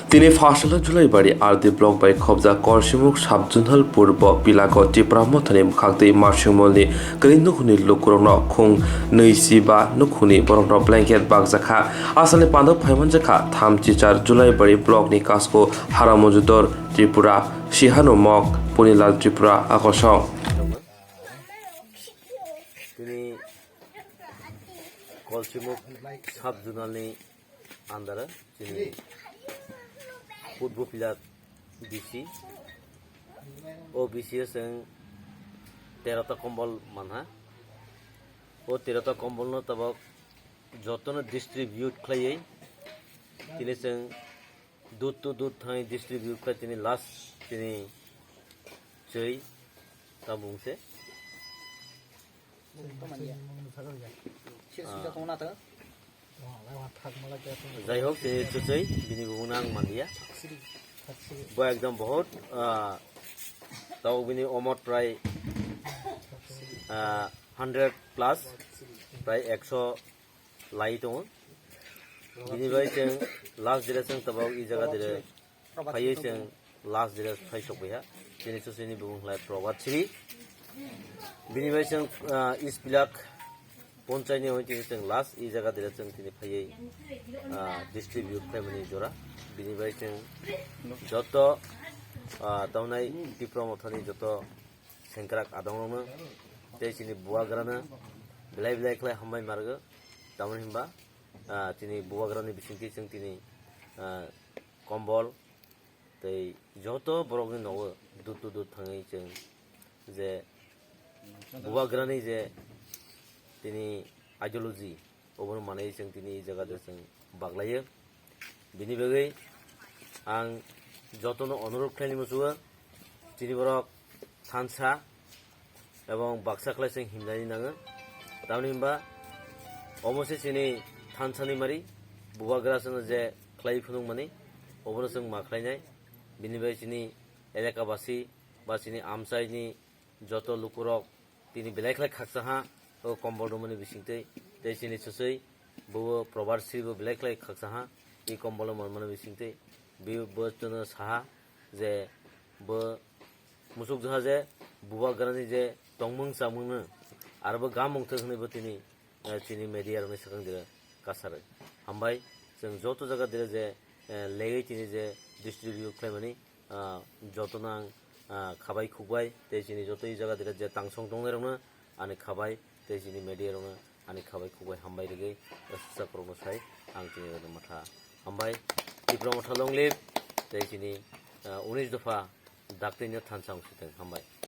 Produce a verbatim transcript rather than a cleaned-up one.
Tini Phasalni Julaibari R D block bai khobjak Kolsimuk sub-zonal purbo Pilago Tipra Mothani mwkhak twi Marsingmolni kwrwi nukhungni lukurokno khung nwichiba nukhungni borokno blanket bakjakha. Asalni pandao phaimanjakha thamchi char Julaibari blockni Kasko Hara Mojudor Tripura, Sihanu Mok, Punilal Tripura, Akosong. Tini Kolsimuk sub-zonalni under chini purbo Pilak B C. O B C o chwng tero ta kombol manha. O tero ta kombolno tabok jotono distribute khlaiwi tini chwng door to door thangwi distribute khlai tini last tini chwi tabung se. Jaihok, tini chuchwi bini bumungno ang manliya. Bo ekdom bahut, ah, tabok bini omor prai, ah, hundred plus, prai ekso lai tongo. Bini bai chwng last dire chwng tabok i jaga dire phaiwi chwng last dire phai sok baiha. Chini chuchwini bumung khlai Probhat Sri. Bini bai chwng, ah, East Pilak ponchayni hoi tini chwng last i jaga dire chwng tini phaiwi, ah, distribute khlaimani jora. Bini bai chwng joto, ah, tamnai Tipra Mothani joto sengkrak adongrokno tei chini bubagrano belai belai khlai hambai margo. Tamoni hinba, ah, chini bubagrani bisingtwi chwng tini, ah, kombol tei joto borokni nogo door to door thangwi chwng je bubagrani je tini ideology obono manwi chwng tini i jaga de chwng baglaio. Bini bagwi ang jotono onurodh khlaini muchungo, chini borok thansa ebong baksa khlai chwng himnani nango. Tamoni hinba omo se chini thansani mari, bubagra chwngno je khlai phunukmani obono chwng ma khlainai. Bini bai chini elaka basi ba chini amchaini joto lukurok tini belai khlai khaksa ha o kombol rwmani bisingtwi, tei chini chuchwi bo Probhat Sri bo belai khlai khaksa ha i kombol rwmani bisingtwi. Bo chwngno saha je bo muchukjaha je bubagrani je tongmung chamungno aro bo gamung thwk hwnwi bo tini, eh, chini media rokni swkang dire kasarwi. Hambai, chwng joto jaga dire je, eh, legwi tini je distribute khlaimani, ah, jotono ang, ah, khabai khukbai, tei chini joto i jaga dire je tangsong tongnai rokno ani khabai, tei chini media rokno ani khabai khukbai hambai rwgwi, eh, swchak rokno sai ang tini rokno matha hambai. Tipra Motha long live, tei chini, ah, unis dopha daktino thansa wng siteng hambai.